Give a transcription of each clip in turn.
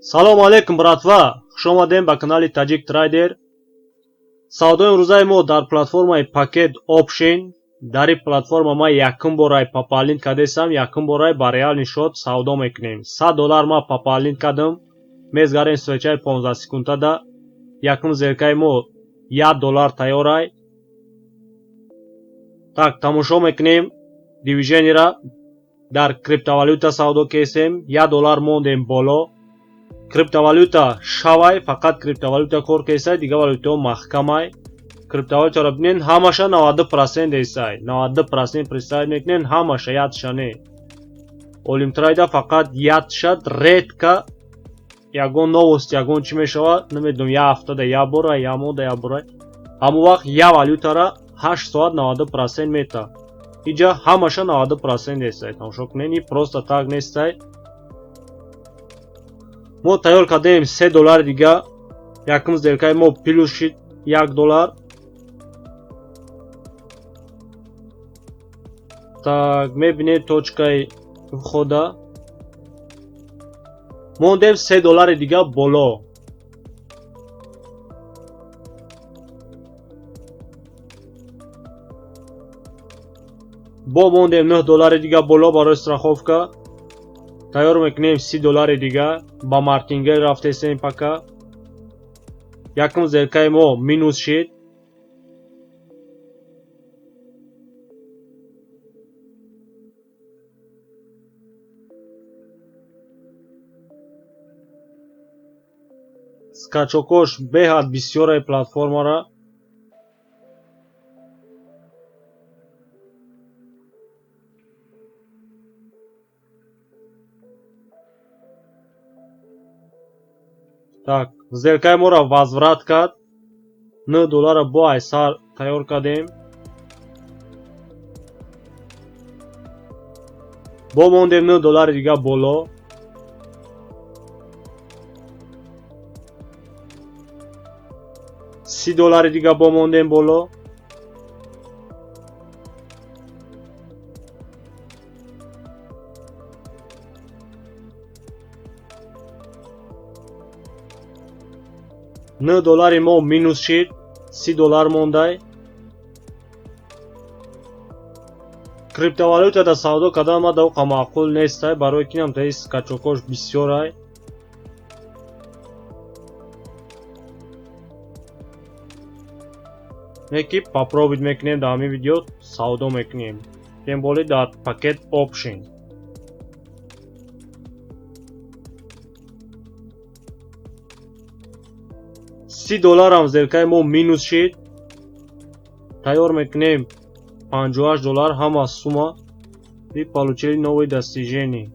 Салому алейкум, братва! Хуш омадем ба канали Таҷик Трейдер. Савдои имрӯзаи мо дар платформаи Pocket Option. Дар ин платформа ман якум борай пополнить кардесам, якум борай ба реальный счёт савдо мекунем. 100 доллар ман пополнить кардам. Мезгарем свечаи 15 секундада. Якум сделкаи мо 1 доллар тайёрай. Так, тамошо мекунем движениеро. Дар криптовалюта савдо кесем, 1 доллар мондем боло. Криптовалюта шавай, фақат криптовалюта кор кесай, дигар валютаҳо маҳкамай. Криптовалютаро бинен, ҳамаша 92% эсай, 92% представить мекунен, ҳамаша ядша не. Олимтрейда фақат ядша, редко ягон новость, ягон чӣ мешавад, намедонам, як ҳафтада як бора, як моҳда як бора. Ҳамон вақт як валютара 8 соат 92% мета. Иҷа ҳамаша 92% эсай. Тамошо кунен, и просто так нестай. Мо тайёр кардем 3 доллари дига. Якум сделкаи мо плюс шид 1 доллар. Так, мебинед точкаи входа. Мондем 3 доллари дига боло. Бо мондем 9 доллари дига боло барои страховка. Тайёр мекунем 30 доллари дига. Ба мартингел рафтесем пока. Якум сделкаи мо минус шид. Скачокош беҳад бисёраи платформара. Так, сделкаи моро возврат кард. 9 доллара бо айсар тайёр кардем. Бо мондем 9 доллари дига боло. 30 доллари дига бо мондем боло. 9 доллари мо минус шид, 30 доллар мондай. Криптовалютада савдо кардан ма давқа маъқул нестай, барои ки нам таи скачокош бисёрай. Неки попробовать мекунем, дар ҳамин видео савдо мекунем. Тем более дар Pocket Option. 30 долларам сделкаи мо минус шид. Тайёр мекунем 58 доллар ҳама сумма. Вы получили новые достижения.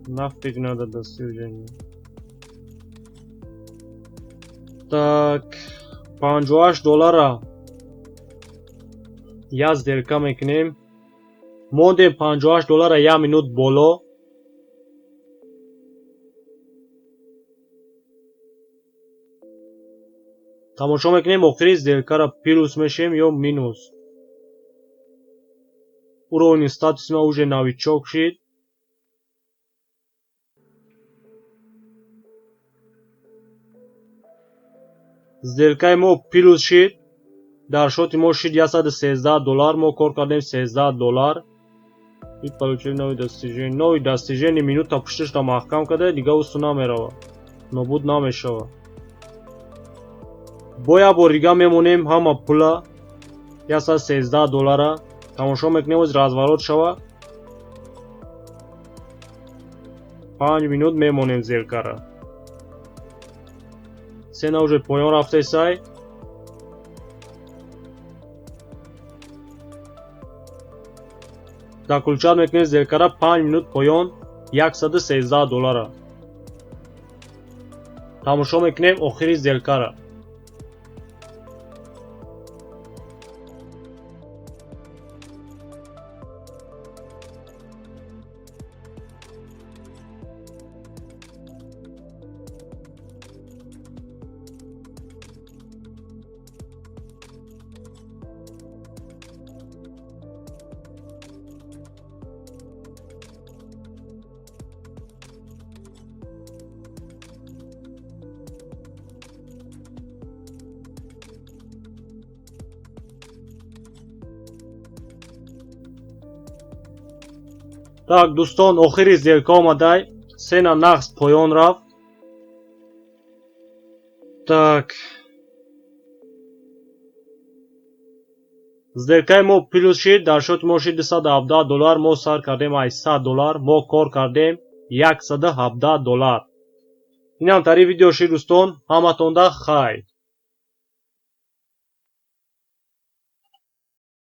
Нафиг надо достижения. Так, 58 доллара як сделка мекунем. Мондем 58 доллара як минут боло. Тамошо мекунем, охири сделкара плюс мешем ё минус. Уровни статуси ма уже новичок шид. Сделкаи мо плюс шид. Дар шоти мо шид 113 доллар. Мо кор кардем 13 доллар. И получили новые достижения. Новые достижения минута пушташта маҳкам карда, дига усу намерава. Нобуд намешава. Бо як бор дига мемонем ҳама пула 113 доллара. Тамошо мекунем, оз разворот шава. 5 минут мемонем сделкара. Цена уже поён рафтесай. Заключать мекунем сделкара 5 минут поён 113 доллара. Тамошо мекунем охири сделкара. Так, дӯстон, охири сделка омадай. Цена нағз поён рафт. Так, сделкаи мо плюс шид, дар счёти мо шид 217 доллар. Мо сар кардем ай 100 доллар, мо кор кардем 117 доллар. Инам тари видео шид, дӯстон. Ҳаматонда хайр.